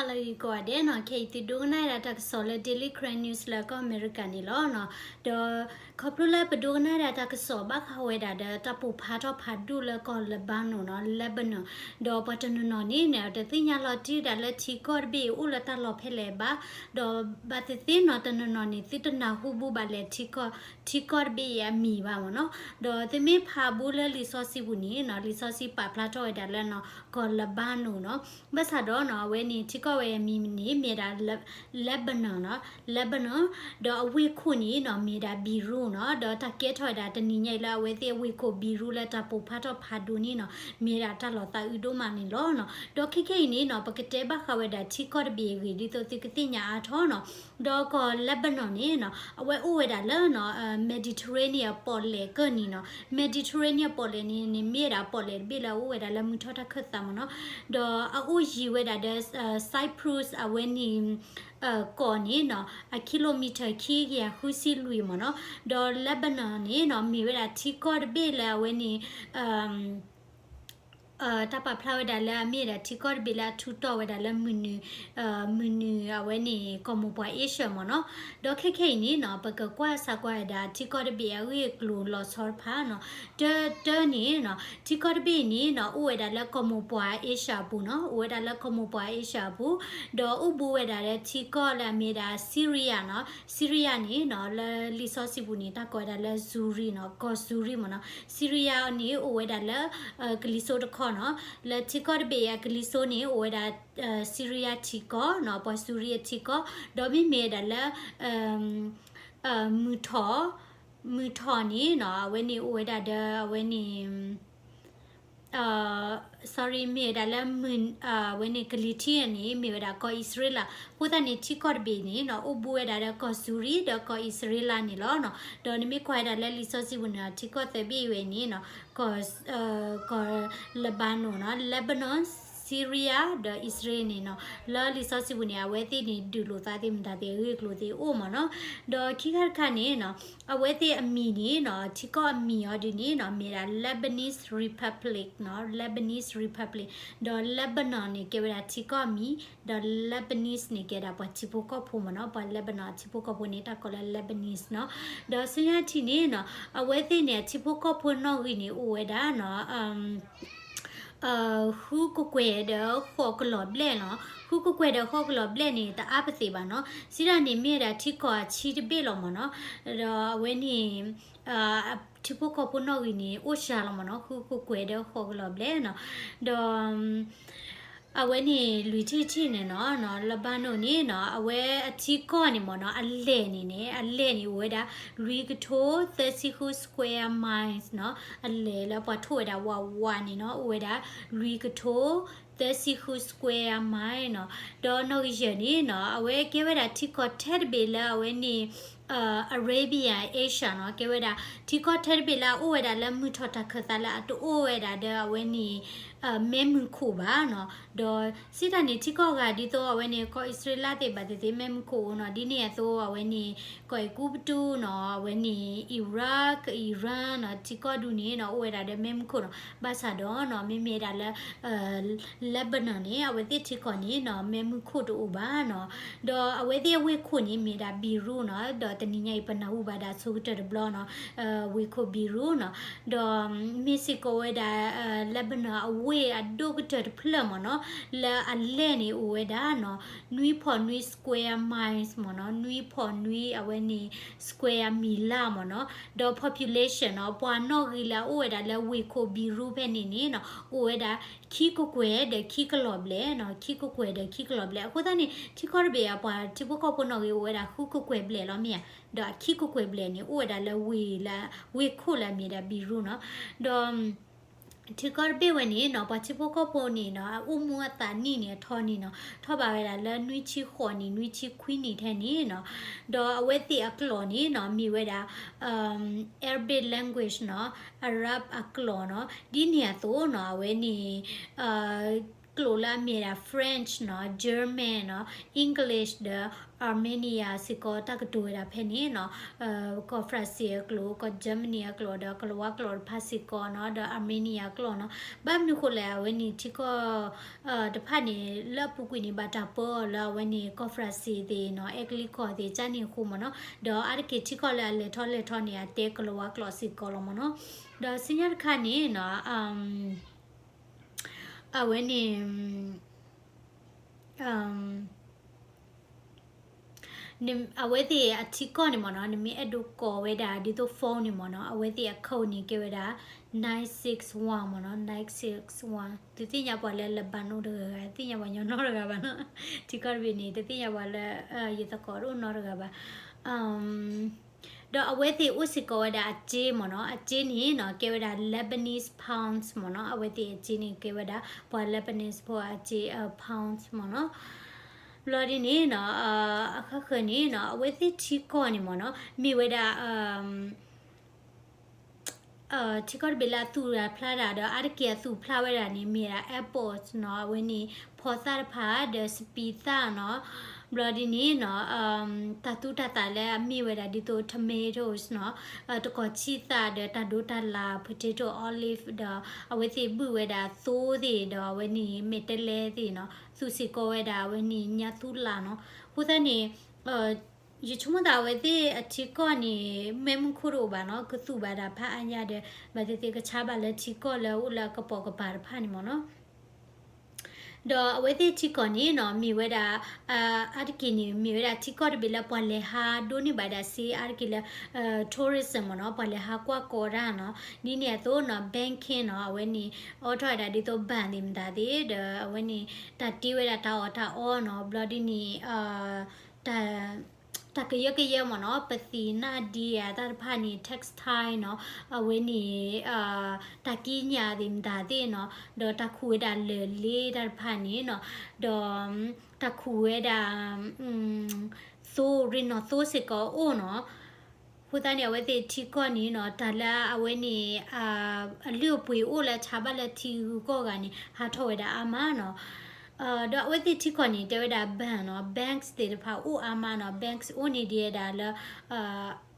လၢဂ့ၤကိးဂၤဒဲးနီၤ, ခဲအံၤသုဒိကနၣ်ဝဲဒၣ်တၢ်ကစီၣ်လၢ Daily Karen News လၢကီၢ်အမဲရကၤန့ၣ်လီၤနီၤ. ဒီးခီဖျိလၢပဒိကနၣ်ဝဲဒၣ်တၢ်ကစီၣ်ဘၣ်ဃးဝဲဒၣ်ဒီး တၢ်ပိာ်ဖးထီၣ်ဖးဒိၣ်လၢကီၢ် Lebanon နီၤ, Lebanon. ဒီးပှၤတနီၤနီၤန့ၣ်န့ၣ် တသ့ၣ်ညါလီၤတံၢ်ဝဲဒၣ်လၢထံကီၢ်တဘ့ၣ်အံၤအိၣ်လၢတၢ်လီၢ်ဖဲလဲၣ်ဘၣ်, ဒီးဘၣ်သ့ၣ်သ့ၣ်နီၤ တနီၤနီၤန့ၣ် သုတနၢ်ဟူဘူးဘၣ်လဲၣ် ထံကီၢ်တဘ့ၣ်အံၤအမံၤဘၣ်မ့ၢ်နီၤ. ဒီးသုမ့ၢ်ဖးဘူးလၢလံာ်စီဆှံပူၤန့ၣ်နီၤ, လံာ်စီဆှံပာ်ဖျါထီၣ်ဝဲဒၣ်လၢနီၤ ကီၢ် Lebanon နီၤ. ဘၣ်ဆၣ်ဒီးနီၤ အဝဲန့ၣ် ထံကီၢ်ဝဲအမံၤန့ၣ် မ့ၢ်ဒၣ် Lebanon နီၤ, Lebanon. ဒီးအဝ့ၢ်ခိၣ်န့ၣ်နီၤ မ့ၢ်ဒၣ် Beirut နီၤ. ဒီးတၢ်ကဲထီၣ်ဝဲဒၣ်တနံၤညါအံၤလၢအဝဲသ့ၣ်အဝ့ၢ်ခိၣ် Beirut လၢတၢ်ပိာ်ဖးထီၣ်ဖးဒိၣ်န့ၣ်နီၤ မ့ၢ်ဒၣ်တၢ်လီၤသးအုးဒိၣ်မးန့ၣ်လီၤနီၤ. ဒီးခဲခဲအံၤန့ၣ်နီၤ ပကတဲဘၣ်ဃးဝဲဒၣ်ထံကီၢ်တဘ့ၣ်အဂ့ၢ် ဒ်သိးသုကသ့ၣ်ညါအါထီၣ်နီၤ. ဒီးကီၢ် Lebanon န့ၣ်နီၤ အဝဲအိၣ်ဝဲဒၣ်လၢနီၤ Mediterranean ပီၣ်လဲၣ်ကၢၢ်နံၤနီၤ. Mediterranean ပီၣ်လဲၣ်န့ၣ်န့ၣ် မ့ၢ်ဝဲဒၣ်ပီၣ်လဲၣ်တဘ့ၣ်လၢအအိၣ်ဝဲဒၣ်လၢမုၢ်ထီၣ်တၢ်ခၢၣ်သးမ့ၢ်နီၤ. ဒီးအအိၣ်ယံၤဝဲဒၣ်ဒီး Cyprus အဝဲန့ၣ် ကီၢ်န့ၣ်နီၤ အ kilometer ခံကယၤဃုဆံလွံၢ်မ့ၢ်နီၤ. ဒီး Lebanon န့ၣ်နီၤ မ့ၢ်ဝဲဒၣ်ထံကီၢ်တဘ့ၣ်လၢအဝဲန့ၣ် တၢ်ပာ်ဖျါဝဲဒၣ်လၢအမ့ၢ်ဝဲဒၣ်ထံကီၢ်တဘ့ၣ်လၢအထူးတီၤဝဲဒၣ်လၢမုၢ်နုာ် မုၢ်နုာ်အဝဲန့ၣ် ကီၢ်မိၢ်ပှၢ် Asia မ့ၢ်နီၤ. ဒီးခဲခဲအံၤန့ၣ်နီၤ ပကကွၢ်စးကွၢ်ဝဲဒၣ်ထံကီၢ်တဘ့ၣ်အဂ့ၢ်အကျိၤလီၤဆီတဖၣ်နီၤ. တၢ တၢန့ၣ်နီၤ ထံကီၢ်တဘ့ၣ်န့ၣ်နီၤ အိၣ်ဝဲဒၣ်လၢကီၢ်မိၢ်ပှၢ် Asia အပူၤနီၤ, အိၣ်ဝဲဒၣ်လၢကီၢ်မိၢ်ပှၢ် Asia အပူၤ, ဒီးအိၣ်ဘူးဝဲဒၣ်လၢထံကီၢ်လၢအမ့ၢ်ဒၣ် Syria နီၤ. Syria န့ၣ်နီၤ လၢလံာ်စီဆှံပူၤန့ၣ် တၢ်ကိးဝဲဒၣ်လၢ Syria နီၤ, ကီၢ် Syria မ့ၢ်နီၤ. Syria န့ၣ် အိၣ်ဝဲဒၣ်လၢ ကလံၤစိးတခီနီၤ, လၢထံကီၢ်တဘ့ၣ်အကလံၤစိးန့ၣ် အိၣ်ဝဲဒၣ် Syria ထံကီၢ်နီၤ, ပှၤ Syria ထံကီၢ်, ဒီးမ့မ့ၢ်ဝဲဒၣ်လၢ မုၢ်ထီၣ်, မုၢ်ထီၣ်န့ၣ်နီၤ အဝဲန့ၣ်အိၣ်ဝဲဒၣ်ဒီး အဝဲန့ၣ် sorry မ့ၢ်ဝဲဒၣ်လၢ အဝဲန့ၣ် ကလံၤထံးန့ၣ် မ့ၢ်ဝဲဒၣ်ကီၢ်အံၣ်စရ့လး. အဃိသတးန့ၣ် ထံကီၢ်တဘ့ၣ်န့ၣ်နီၤ အိၣ်ဘူးဝဲဒၣ်ဒီးကီၢ် Syria ဒီးကီၢ်အံၣ်စရ့လးန့ၣ်လီၤနီၤ. ဒီးနမ့ၢ်ကွၢ်ဝဲဒၣ်လၢလံာ်စီဆှံပူၤန့ၣ် ထံကီၢ်သၢဘ့ၣ်အံၤဝဲန့ၣ်နီၤ ကီၢ် ကီၢ် Lebanon နီၤ, Lebanon, Syria ဒီးအံၣ်စရ့လးန့ၣ်နီၤ, လၢလံာ်စီဆှံပူၤန့ၣ် အဝဲသ့ၣ်န့ၣ် ဒုးလိာ်သးသ့ၣ်မတၤသ့ၣ် အဂ့ၢ်အကျိၤသ့ၣ်အိၣ်မ့ၢ်နီၤ. ဒီးခံခါတခါန့ၣ်နီၤ အဝဲသ့ၣ်အမံၤန့ၣ်နီၤ ထံကီၢ်အမံၤအီၤဒ်န့ၣ်နီၤ မ့ၢ်ဒၣ် Lebanese Republic နီၤ, Lebanese Republic, ဒီး Lebanon န့ၣ် ကဲဝဲဒၣ်ထံကီၢ်အမံၤ, ဒီး Lebanese န့ၣ် ကဲဒၣ်ပှၤထံဖိကီၢ်ဖိမ့ၢ်နီၤ, ပှၤ Lebanon အထံဖိကီၢ်ဖိန့ၣ် တၢ်ကိးလၢ Lebanese နီၤ. ဒီးဆူညါထံးန့ၣ်နီၤ အဝဲသ့ၣ်န့ၣ် အထံဖိကီၢ်ဖိနီၣ်ဂံၢ်န့ၣ် အိၣ်ဝဲဒၣ်နီၤ ဃုကကွဲၢ်ဒီးဃိးကလီၤဘျဲၣ်နီၤ, ဃုကကွဲၢ်ဒီးဃိးကလီၤဘျဲၣ်န့ၣ် တအါပသ့ၣ်ဘၣ်နီၤ, စံးဒ်န့ၣ် မ့ၢ်ဝဲဒၣ်ထံကီၢ်အဆံတဘ့ၣ်လီၤမ့ၢ်နီၤ. ဒီးအဝဲန့ၣ် ထံဖိကီၢ်ဖိနီၣ်ဂံၢ်န့ၣ် အိၣ်စှၤလီၤမ့ၢ်နီၤ, ဃုကကွဲၢ်ဒီးဃိးကလီၤဘျဲၣ်နီၤ. ဒီး အဝဲန့ၣ်လွံၢ်ထံၣ်တထံၣ်န့ၣ်နီၤ, Lebanon န့ၣ်နီၤ အဝဲအထံကီၢ်န့ၣ်မ့ၢ်နီၤ အလဲၢ်န့ၣ်န့ၣ် အလဲၢ်န့ၣ်အိၣ်ဝဲဒၣ် လွံၢ်ကထိသၢဆံဃု square miles နီၤ, အလဲၢ်လၢပှၤထိၣ်ဝဲဒၣ်ဝးဝးန့ၣ်နီၤ အိၣ်ဝဲဒၣ် လွံၢ်ကထိသၢဆံဃု square mile နီၤ. ဒီးနီၣ်ဂံၢ်ယဲၢ်န့ၣ်နီၤ အဝဲကဲဝဲဒၣ်ထံကီၢ်ထဲတဘ့ၣ်လၢအဝဲန့ၣ် Arabian Asia နီၤ, ကဲဝဲဒၣ် ထံကီၢ်ထဲတဘ့ၣ်လၢအအိၣ်ဝဲဒၣ်လၢမုၢ်ထီၣ်တၢ်ခၢၣ်သးလၢအတအိၣ်ဝဲဒၣ်ဒီးအဝဲန့ၣ် မဲးမုၢ်ခိၣ်ဘၣ်နီၤ. ဒီးစံးတၢ်န့ၣ် ထံကီၢ်ဂၤဒ်သိးအဝဲန့ၣ် ကီၢ်အံၣ်စရ့လးသ့ၣ်ဘၣ်သ့ၣ်သ့ၣ် မဲးမုၢ်ခိၣ်အိၣ်နီၤ, ဒ်န့ၣ်အသိးအဝဲန့ၣ် ကီၢ်အဲၤကူပတူးနီၤ, အဝဲန့ၣ် Iraq, Iran နီၤ, ထံကီၢ်ဒူၣ်န့ၣ်နီၤ အိၣ်ဝဲဒၣ်ဒီးမဲးမုၢ်ခိၣ်နီၤ. ဘၣ်ဆၣ်ဒီးနီၤ မ့မ့ၢ်ဒၣ်လၢ Lebanon န့ၣ် အဝဲသ့ၣ်ထံကီၢ်န့ၣ်နီၤ မဲးမုၢ်ခိၣ်တအိၣ်ဘၣ်နီၤ. ဒီးအဝဲသ့ၣ်အဝ့ၢ်ခိၣ်န့ၣ် မ့ၢ်ဒၣ် Beirut နီၤ, ဒီးတနံၤညါအံၤပနၢ်ဟူဘၣ်ဒၣ်ဆိကတၢၢ်တဘျီနီၤ, ဝ့ၢ်ခိၣ် Beirut နီၤ. ဒီးမ့ၢ်စ့ၢ်ကီးဝဲဒၣ် Lebanon အဝ့ၢ်အဒိၣ်ကတၢၢ်တဖျၢၣ်မ့ၢ်နီၤ, လၢအလဲၢ်န့ၣ်အိၣ်ဝဲဒၣ်နီၤ နွံဖီၣ်နွံ square miles မ့ၢ်နီၤ, နွံဖီၣ်နွံ အဝဲန့ၣ် square mile မ့ၢ်နီၤ. ဒီး population နီၤ, ပှၤနီၣ်ဂံၢ်လၢအအိၣ်ဝဲဒၣ်လၢဝ့ၢ်ခိၣ် Beirut ဖဲန့ၣ်န့ၣ်နီၤ အိၣ်ဝဲဒၣ် ခံကကွဲၢ်ဒီးခံကလီၤဘျဲၣ်နီၤ, ခံကကွဲၢ်ဒီးခံကလီၤဘျဲၣ်. အဃိသတးန့ၣ် ထံကီၢ်တဘ့ၣ်အပှၤထံဖိကီၢ်ဖိနီၣ်ဂံၢ်အိၣ်ဝဲဒၣ် ဃုကကွဲၢ်ဘျဲၣ်လီၤမ့ၢ်ဧါ, ဒီးအခံကကွဲၢ်ဘျဲၣ်န့ၣ် အိၣ်ဝဲဒၣ်လၢဝ့ၢ်လၢ ဝ့ၢ်ခိၣ်လၢအမ့ၢ်ဒၣ် Beirut နီၤ. ဒီး ထံကီၢ်တဘ့ၣ်ဝဲန့ၣ်နီၤ ပှၤထံဖိကီၢ်ဖိန့ၣ်နီၤ အအိၣ်မူအသးနံၣ်န့ၣ် အထီန့ၣ်နီၤ ထီၣ်ဘၣ်ဝဲဒၣ်လၢနွံဆံဃိးနံၣ် နွံဆံခွံနံၣ်ထဲန့ၣ်နီၤ. ဒီးအဝဲသ့ၣ်အကျိာ်န့ၣ်နီၤ မ့ၢ်ဝဲဒၣ် Arabic language နီၤ, Arab အကျိာ်နီၤ. ဒ်န့ၣ်အသိးနီၤ အဝဲန့ၣ် ကျိာ်လၢအမ့ၢ်ဝဲဒၣ် French နီၤ, German နီၤ, English ဒီး Armenia စ့ၢ်ကီး တၢ်ကတိၤဝဲဒၣ်ဖဲန့ၣ်နီၤ, ကီၢ် France အကျိာ်, ကီၢ် Germany အကျိာ် ဒီးကလၤဝါကျိာ်တဖၣ်စ့ၢ်ကီးနီၤ, ဒီး Armenia ကျိာ်နီၤ. ဘၣ်မနုၤဃိလဲၣ် အဝဲန့ၣ်ထံကီၢ်တဖၣ်န့ၣ် လၢအပူၤကွံာ်န့ၣ် ဘၣ်တၢ်ပၢအီၤလၢအဝဲန့ၣ် ကီၢ် France သ့ၣ်နီၤ, အဲကလံးကီၢ်သ့ၣ် ကန့ၣ်အဃိမ့ၢ်နီၤ. ဒီးအါတက့ၢ်ထံကီၢ်လၢအလဲၤထီၣ်လဲၤထီန့ၣ် အတဲကလၤဝါကျိာ်စ့ၢ်ကီးလီၤမ့ၢ်နီၤ. ဒီးဆူညါတခါန့ၣ်နီၤ အဝဲန့ၣ် အဝဲသ့ၣ်အထံကီၢ်န့ၣ်မ့ၢ်နီၤ, နမ့ၢ်အဲၣ်ဒိးကိးဝဲဒၣ်ဒ်သိး phone န့ၣ်မ့ၢ်နီၤ, အဝဲသ့ၣ်အ code န့ၣ်ကဲဝဲဒၣ် nine six one မ့ၢ်နီၤ, nine six one. တသ့ၣ်ညါပှၤလၢ Lebanon တဂၤဂၤ, တသ့ၣ်ညါပှၤညီနီတဂၤဘၣ်နီၤ. ထံကီၢ်တဘ့ၣ်န့ၣ် တသ့ၣ်ညါပှၤလၢ ယသကိးတအိၣ်နီတဂၤဘၣ်. ဒီးအဝဲသ့ၣ်အိၣ်စ့ၢ်ကီးဝဲဒၣ်အစ့မ့ၢ်နီၤ, အစ့န့ၣ်နီၤ ကဲဝဲဒၣ် Lebanese pounds မ့ၢ်နီၤ, အဝဲသ့ၣ်အစ့န့ၣ်ကဲဝဲဒၣ် ပှၤ Lebanese ဖိအစ့ pounds မ့ၢ်နီၤ. ဘျီဒ်န့ၣ်နီၤ အဃၣ်ဃၢၤန့ၣ်နီၤ အဝဲသ့ၣ်ထံကီၢ်န့ၣ်မ့ၢ်နီၤ မ့ၢ်ဝဲဒၣ် ထံကီၢ်တဘ့ၣ်လၢအသူၣ်တၢ်ဖျါတၢ်ဒီး အါတက့ၢ်အသူၣ်ဖျါဝဲဒၣ်န့ၣ် မ့ၢ်ဒၣ် apples နီၤ, အဝဲန့ၣ် ဖီသၣ်တဖၣ်ဒီးစပံးသၣ်နီၤ. ဘျီဒ်န့ၣ်နီၤ တၢ်သူတၢ်သၣ်လၢအမ့ၢ်ဝဲဒၣ်ဒ်သိး tomatoes နီၤ, တကီၢ်ဆံသၣ်ဒီးတၢ်ဒိးတၢ်လၣ် potato, olive ဒီး အဝဲသ့ၣ်ဘုၣ်ဝဲဒၣ်သိသ့ၣ်ဒီး အဝဲန့ၣ်မဲာ်တဲးလဲသ့ၣ်နီၤ, သူၣ်စ့ၢ်ကီးဝဲဒၣ်အဝဲန့ၣ်ညါသူလၣ်နီၤ. အဃိသတးန့ၣ် ယဆိကမိၣ်သးအဝဲသ့ၣ်အထံကီၢ်န့ၣ် မ့ၢ်မူခိၣ်တအိၣ်ဘၣ်နီၤ, ကသူၣ်ဘၣ်ဒၣ်ဖးအါညါဒီး ဘၣ်သ့ၣ်သ့ၣ်ကဆါဘၣ်လၢထံကီၢ်လၢအအိၣ်လၢအကပိာ်ကပၤတဖၣ်န့ၣ်မ့ၢ်နီၤ. ဒီးအဝဲသ့ၣ်ထံကီၢ်န့ၣ်နီၤ မ့ၢ်ဝဲဒၣ် အါတက့ၢ်န့ၣ် မ့ၢ်ဝဲဒၣ်ထံကီၢ်တဘ့ၣ်လၢပှၤလဲၤဟးဒိးန့ၢ်ဘၣ်ဒၣ်စ့အါတက့ၢ်လၢ tourism မ့ၢ်နီၤ, ပှၤလဲၤဟးကွၢ်ကီတၢ်နီၤ. ဒ်န့ၣ်အသိးနီၤ banking နီၤ အဝဲန့ၣ် အိးထီၣ်ဝဲဒၣ်ဒ်သိး bank သ့ၣ်မတၤသ့ၣ် ဒီးအဝဲန့ၣ် တၢ်တ့ဝဲဒၣ်တၢ်အီၣ်တၢ်အီနီၤ. ဘျီဒ်န့ၣ် တၢ် တၢ်ကယၢကယဲမ့ၢ်နီၤ, ပသံၣ်နၣ်ဒံအတၢ်တဖၣ်န့ၣ် textile နီၤ, အဝဲန့ၣ် တၢ်ကံးညာ်သ့ၣ်မတၤသ့ၣ်နီၤ, ဒီးတၢ်ခူၣ်ဝဲဒၣ်လၢၢ်လ့တၢ်တဖၣ်န့ၣ်နီၤ, ဒီး တၢ်ခူၣ်ဝဲဒၣ် သိ ရ့ၣ်နီၣ်သိစ့ၢ်ကီးအိၣ်နီၤ. အဃိသတးန့ၣ် အဝဲသ့ၣ်ထံကီၢ်န့ၣ်နီၤ တၢ်လၢအဝဲန့ၣ် အလုၢ်အပှ့ၤအိၣ်လၢဆါဘၣ်လၢထံဂုၤကီၢ်ဂၤန့ၣ် ဟးထီၣ်ဝဲဒၣ်အါမးနီၤ. ဒီးအဝဲသ့ၣ်ထံကီၢ်န့ၣ် တဲဝဲဒၣ် bank နီၤ, banks သ့ၣ်တဖၣ်အိၣ်အါမးနီၤ, banks အိၣ်န့ၢ်ဒံးဝဲဒၣ်လၢ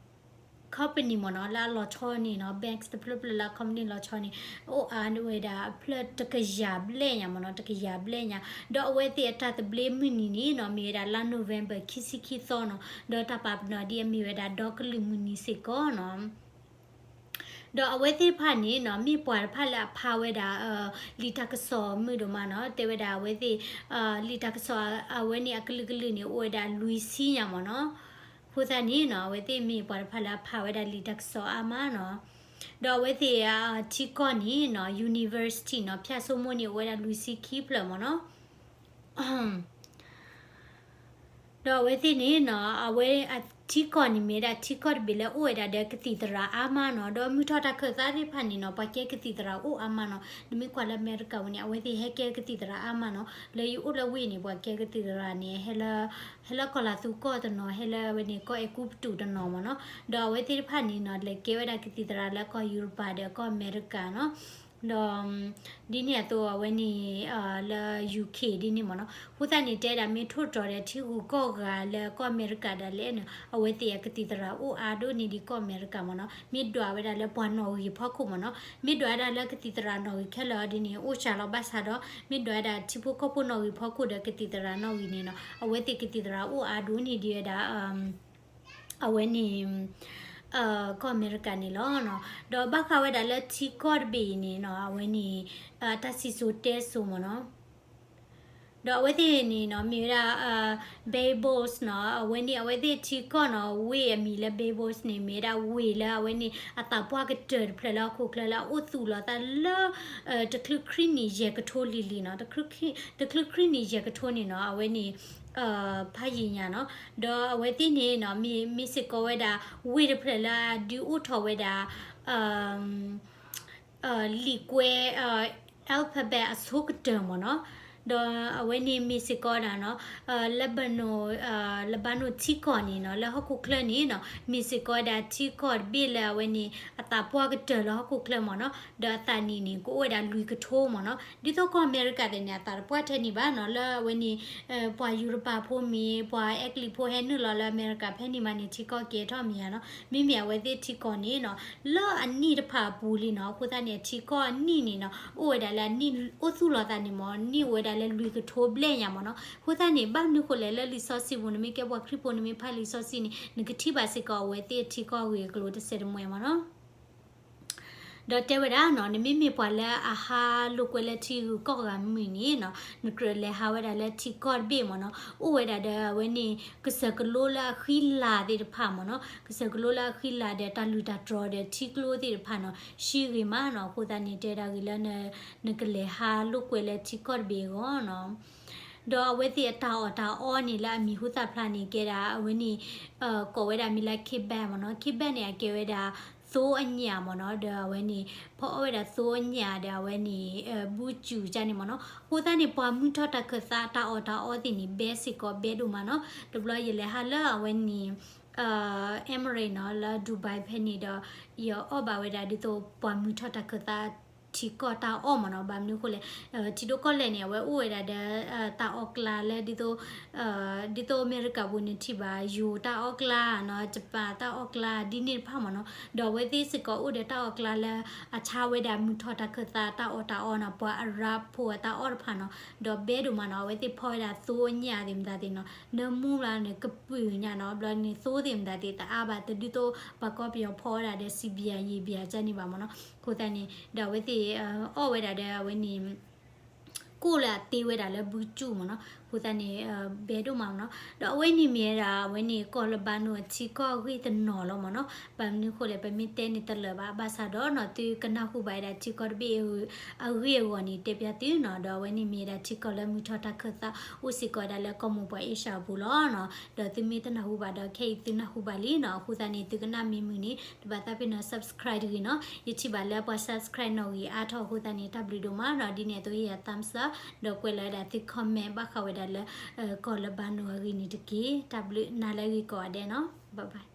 company မ့ၢ်နီၤ, လၢအလီၤဆီန့ၣ်နီၤ, banks တဖျၢၣ်ဖျၢၣ်လၢ company လီၤဆီန့ၣ် အိၣ်အါဝဲဒၣ်အဖျၢၣ်တကယၤဘျဲၣ်ညါမ့ၢ်နီၤ, တကယၤဘျဲၣ်ညါ. ဒီးအဝဲသ့ၣ်အတၢ်သဘျ့မုၢ်နံၤန့ၣ်နီၤ မ့ၢ်ဝဲဒၣ်လါ November ခံဆံခံသီနီၤ, ဒီးတၢ်ပာ်ပနီၣ်ဒ်အမ့ၢ်ဝဲဒၣ်ဒီကလုာ်မုၢ်နံၤစ့ၢ်ကီးနီၤ. ဒီးအဝဲသ့ၣ်တဖၣ်န့ၣ်နီၤ မ့ၢ်ပှၤတဖၣ်လၢအဖးဝဲဒၣ် လံာ်တၢ်ကစီၣ်မုၣ်ဒိၣ်မးနီၤ, တဲဝဲဒၣ်အဝဲသ့ၣ် လံာ်တၢ်ကစီၣ်အဝဲန့ၣ်အကလုာ်ကလုာ်န့ၣ် အိၣ်ဝဲဒၣ်လွံၢ်ဆံညါမ့ၢ်နီၤ. အဃိသတးန့ၣ်နီၤ အဝဲသ့ၣ်မ့ၢ်ပှၤတဖၣ်လၢအဖးဝဲဒၣ်လံာ်တၢ်ကစီၣ်အါမးနီၤ. ဒီးအဝဲသ့ၣ်ထံကီၢ်န့ၣ်နီၤ university နီၤ ဖၠၣ်ဆိကမိၣ်န့ၣ် အိၣ်ဝဲဒၣ်လွံၢ်ဆံခံဖျၢၣ်မ့ၢ်နီၤ. ဒီးအဝဲသ့ၣ်န့ၣ်နီၤ အဝဲအထံကီၢ်န့ၣ်မ့ၢ်ဝဲဒၣ်ထံကီၢ်တဘ့ၣ်လၢအိၣ်ဝဲဒၣ်ဒီးကသံၣ်သရၣ်အါမးနီၤ. ဒီးမုၢ်ထီၣ်တၢ်ခၢၣ်သးသ့ၣ်တဖၣ်န့ၣ်နီၤ ပှၤကဲကသံၣ်သရၣ်အိၣ်အါမးနီၤ. နမ့ၢ်ကွၢ်လၢအမဲရကၤဝဲန့ၣ် အဝဲသ့ၣ်ဟဲကဲကသံၣ်သရၣ်အါမးနီၤ. လၢယအိၣ်လၢဝ့ၢ်န့ၣ် ပှၤကဲကသံၣ်သရၣ်န့ၣ် ဟဲလၢ ဟဲလၢကီၢ်လၤသူကီၢ်တနီၤ, ဟဲလၢဝဲန့ၣ်ကီၢ်အဲၤကူပတူးတနီၤမ့ၢ်နီၤ. ဒီးအဝဲသ့ၣ်တဖၣ်န့ၣ်နီၤ လဲၤကဲဝဲဒၣ်ကသံၣ်သရၣ်လၢကီၢ်ယူရပၤဒီးကီၢ်အမဲရကၤနီၤ. ဒီး ဒ်န့ၣ်အသိးအဝဲန့ၣ် လၢ UK ဒ်န့ၣ်မ့ၢ်နီၤ. အဃိသတးန့ၣ်တဲဒၣ်မ့ၢ်ထိၣ်တြီၤဒီးထံဂုၤကီၢ်ဂၤလၢကီၢ်အမဲရကၤဒၣ်လဲာ်န့ၣ် အဝဲသ့ၣ်အကသံၣ်သရၣ်အိၣ်အါဒိၣ်န့ၢ်ဒံးကီၢ်အမဲရကၤမ့ၢ်နီၤ. မ့ၢ်ဒွးဝဲဒၣ်လၢပှၤနီၣ်ဂံၢ်ဖီခိၣ်မ့ၢ်နီၤ. မ့ၢ်ဒွးဝဲဒၣ်လၢကသံၣ်သရၣ်နီၣ်ဂံၢ်ခဲလၢာ်ဒ်န့ၣ် အိၣ်စှၤလီၤဘၣ်ဆၣ်ဒီး မ့ၢ်ဒွးဝဲဒၣ်ထံဖိကီၢ်ဖိနီၣ်ဂံၢ်ဖီခိၣ်ဒီးကသံၣ်သရၣ်နီၣ်ဂံၢ်န့ၣ်နီၤ အဝဲသ့ၣ်ကသံၣ်သရၣ်အိၣ်အါဒိၣ်န့ၢ်ဒံးဝဲဒၣ် အဝဲန့ၣ် ကီၢ်အမဲရကၤန့ၣ်လီၤ. ဒီးဘၣ်ဃးဝဲဒၣ်လၢထံကီၢ်တဘ့ၣ်အံၤန့ၣ်နီၤ အဝဲန့ၣ် တၢ်စံၣ်စိၤတဲစိၤမ့ၢ်နီၤ. ဒီးအဝဲသ့ၣ်န့ၣ်နီၤ မ့ၢ်ဝဲဒၣ် Babels နီၤ အဝဲန့ၣ် အဝဲသ့ၣ်ထံကီၢ်နီၤ ဝ့ၢ်အမံၤလၢ Babels န့ၣ် မ့ၢ်ဝဲဒၣ်ဝ့ၢ်လၢအဝဲန့ၣ် အသးပှၢ်ကတၢၢ်တဖျၢၣ်လၢဟီၣ်ခိၣ်ချၢလၢအအိၣ်သူၣ်လီၤသးလၢ တချုးခရံာ်နံၣ်ယဲၢ်ကထိလံၤလံၤနီၤ တချုးခရံာ်နံၣ်ယဲၢ်ကထိန့ၣ်နီၤ အဝဲန့ၣ် ဖးယံာ်ညါနီၤ. ဒီးအဝဲသ့ၣ်န့ၣ်နီၤ မ့ၢ်စ့ၢ်ကီးဝဲဒၣ် ဝ့ၢ်တဖျၢၣ်လၢအဒုးအိၣ်ထီၣ်ဝဲဒၣ် လံာ်ကွဲ alphabet အဆိကတၢၢ်မ့ၢ်နီၤ. ဒီးအဝဲန့ၣ်မ့ၢ်စ့ၢ်ကီးဒၣ်နီၤ Lebanon, Lebanon ထံကီၢ်န့ၣ်နီၤ လၢဟီၣ်ခိၣ်ချၢန့ၣ်နီၤ မ့ၢ်စ့ၢ်ကီးဒၣ်ထံကီၢ်တဘ့ၣ်လၢအဝဲန့ၣ် အသးပှၢ်ကတၢၢ်လၢဟီၣ်ခိၣ်ချၢမ့ၢ်နီၤ ဒီးအသးနံၣ်န့ၣ် ကအိၣ်ဝဲဒၣ်လွံၢ်ကထိမ့ၢ်နီၤ ဒ်သိးကီၢ်အမဲရကၤသ့ၣ်န့ၣ် အသးတပှၢ်ထဲန့ၣ်ဘၣ်နီၤ လၢအဝဲန့ၣ် ပှၤယူရပၤဖိမ့ၢ် ပှၤအဲကလံးဖိဟဲနုာ်လီၤလၢအမဲရကၤဖဲန့ၣ်မးန့ၣ် ထံကီၢ်ကဲထီၣ်မ့ၢ်ဧါနီၤ မ့မ့ၢ်အဝဲသ့ၣ်ထံကီၢ်န့ၣ်နီၤ လၢအနံၣ်တဖၣ်အပူၤလံနီၤ အဃိသတးန့ၣ် အထံကီၢ်အနံၣ်န့ၣ်နီၤ အိၣ်ဝဲဒၣ်လၢအနံၣ်အိၣ်သူၣ်လီၤသးန့ၣ်မ့ၢ် နံၣ်အိၣ်ဝဲဒၣ်လၢလွံၢ်ကထိဘျဲၣ်ညါမ့ၢ်နီၤ အဃိသတးန့ၣ် ဘၣ်မနုၤဃိလဲၣ် လၢလံာ်စီဆှံပူၤ နမ့ၢ်ကဲပှၤခရံာ်ဖိ နမ့ၢ်ဖးလံာ်စီဆှံန့ၣ် နကထံၣ်ဘၣ်စ့ၢ်ကီးအဝဲသ့ၣ်အထံကီၢ်အဂ့ၢ်အကျိၤတစဲးတမှဲၤမ့ၢ်နီၤ ဒီးတဲဝဲဒၣ်နီၤ နမ့မ့ၢ်ပှၤလၢအဟးလိာ်ကွဲလၢထံဂုၤကီၢ်ဂၤမုၢ်နံၤန့ၣ်နီၤ နကြၢးလဲၤဟးဝဲဒၣ်လၢထံကီၢ်တဘ့ၣ်မ့ၢ်နီၤ အိၣ်ဝဲဒၣ်ဒီးအဝဲန့ၣ် ကစၢၢ်ကလိလၢအဃံလၤသ့ၣ်တဖၣ်မ့ၢ်နီၤ ကစၢၢ်ကလိလၢအဃံလၤဒီးတၢ်လုၢ်တၢ်တြီၤဒီးထံကျိသ့ၣ်တဖၣ်နီၤ ဆံးဂ့ၤမးနီၤ အဃိသတးန့ၣ် တဲဒၣ်ဂ့ၤလၢ နကလဲၤဟးလိာ်ကွဲလၢထံကီၢ်တဘ့ၣ်အဂီၢ်နီၤ ဒီးအဝဲသ့ၣ်အတၢ်အီၣ်တၢ်အီန့ၣ်လၢအမံၤဟူသၣ်ဖျါန့ၣ် ကဲဒၣ်အဝဲန့ၣ် ကိးဝဲဒၣ်မ့ၢ်လၢ Kebab မ့ၢ်နီၤ Kebab န့ၣ် အကဲဝဲဒၣ်သိအညၣ်မ့ၢ်နီၤ ဒီးအဝဲန့ၣ် ဖီအီၣ်ဝဲဒၣ်သိအညၣ်ဒီးအဝဲန့ၣ် ဘုကျူကၢ်န့ၣ်မ့ၢ်နီၤ အဃိသတးန့ၣ် ပှၤမုၢ်ထီၣ်တၢ်ခၢၣ်သးတၢ်အီၣ်တၢ်အီသ့ၣ်န့ၣ် ဘဲစ့ၢ်ကီးဘဲဒိၣ်မးနီၤ တဘျီယလဲၤဟးလၢအဝဲန့ၣ် Emirates နီၤ လၢ Dubai ဖဲန့ၣ်ဒီး ယအီၣ်ဘၣ်ဝဲဒၣ်ဒ်သိးပှၤမုၢ်ထီၣ်တၢ်ခၢၣ်သး ထံကီၢ်တၢ်အီၣ်မ့ၢ်နီၤ ဘၣ်မနုၤအဃိလဲၣ် ထံဒိၣ်ကီၢ်လဲၢ်န့ၣ် အဝဲအိၣ်ဝဲဒၣ်ဒီး တၢ်အီၣ်ကျါလၢဒ်သိး ဒ်သိးအမဲရကၤပူၤန့ၣ်ထံၣ်ဘၣ် ယိၤတၢ်အီၣ်ကျါနီၤ Japan တၢ်အီၣ်ကျါ ဒ်န့ၣ်တဖၣ်မ့ၢ်နီၤ ဒီးအဝဲသ့ၣ်စ့ၢ်ကီးအိၣ်ဒီးတၢ်အီၣ်ကျါလၢ အဆါဝဲဒၣ်မုၢ်ထီၣ်တၢ်ခၢၣ်သးတၢ်အီၣ်တၢ်အီနီၤ ပှၤအရၣ်ဖိအတၢ်အီၣ်တဖၣ်နီၤ ဒီးဘဲဒိၣ်မးနီၤ အဝဲသ့ၣ်ဖီဝဲဒၣ်သိအညၣ်သ့ၣ်မတၤသ့ၣ်နီၤ နၢမူဘျီန့ၣ် ကပုာ်ညါနီၤ ဘျီန့ၣ် သိသ့ၣ်မတၤသ့ၣ် တအါဘၣ် တဒ်သိးပှၤကီၢ်ပယီၤဖီဝဲဒၣ်ဒီး စံဘံယၤ ယံာ်ဘံယၤကၢ်န့ၣ်ဘၣ်မ့ၢ်နီၤ အဃိသတးန့ၣ် ဒီးအဝဲသ့ၣ် အီၣ်ဝဲဒၣ်ဒီးအဝဲန့ၣ် ကိၣ်လၢအတ့ဝဲဒၣ်လၢဘုကျူမ့ၢ်နီၤ အဃိသတးန့ၣ် ဘဲဒိၣ်မးမ့ၢ်နီၤ ဒီးအဝဲန့ၣ်မ့ၢ်ဝဲဒၣ် အဝဲန့ၣ် ကီၢ်လၢဘၣ်နိၣ်အထံကီၢ်အဂ့ၢ်တနီၤလီၤမ့ၢ်နီၤ ဘၣ်မနုၤအဃိလဲၣ် ပမ့ၢ်တဲန့ၣ်တလၢာ်ဘၣ် ဘၣ်ဆၣ်ဒီးနီၤ သုကနၢ်ဟူဘၣ်ဝဲဒၣ်ထံကီၢ်တဘ့ၣ်အဂ့ၢ်အဂီၢ်န့ၣ် တဲပျၢ်သုနီၤ ဒီးအဝဲန့ၣ်မ့ၢ်ဝဲဒၣ်ထံကီၢ်လၢမုၢ်ထီၣ်တၢ်ခၢၣ်သး အိၣ်စ့ၢ်ကီးဝဲဒၣ်လၢကီၢ်မိၢ်ပှၢ်အ့ရှၢၣ်အပူၤလီၤနီၤ ဒီးသုမ့ၢ်တနၢ်ဟူဘၣ်ဒီး ခဲအံၤသုနၢ်ဟူဘၣ်လံနီၤ အဃိသတးန့ၣ် သုကနၣ်မ့ၢ်မုာ်န့ၣ် တဘၣ်သးပ့ၤနီၣ် subscribe တဂ့ၤနီၤ ယထံၣ်ဘၣ်လၢပှၤ subscribe နီၣ်ဂံၢ်အါထီၣ်အဃိသတးန့ၣ် တၢ်ဘျုးဒိၣ်မးနီၤ ဒ်န့ၣ်အသိးဟ့ၣ်ယၤ thumbs up ဒီးကွဲးလီၤဝဲဒၣ်သု comment ဘၣ်ဃးဝဲဒၣ်လၢ ကီၢ်လၢဘၣ်နိၣ်အဂ့ၢ်န့ၣ်တက့ၢ် တၢ်ဘျုးနၤလၢအဂ့ၤကိးဂၤဒဲးနီၤ bye bye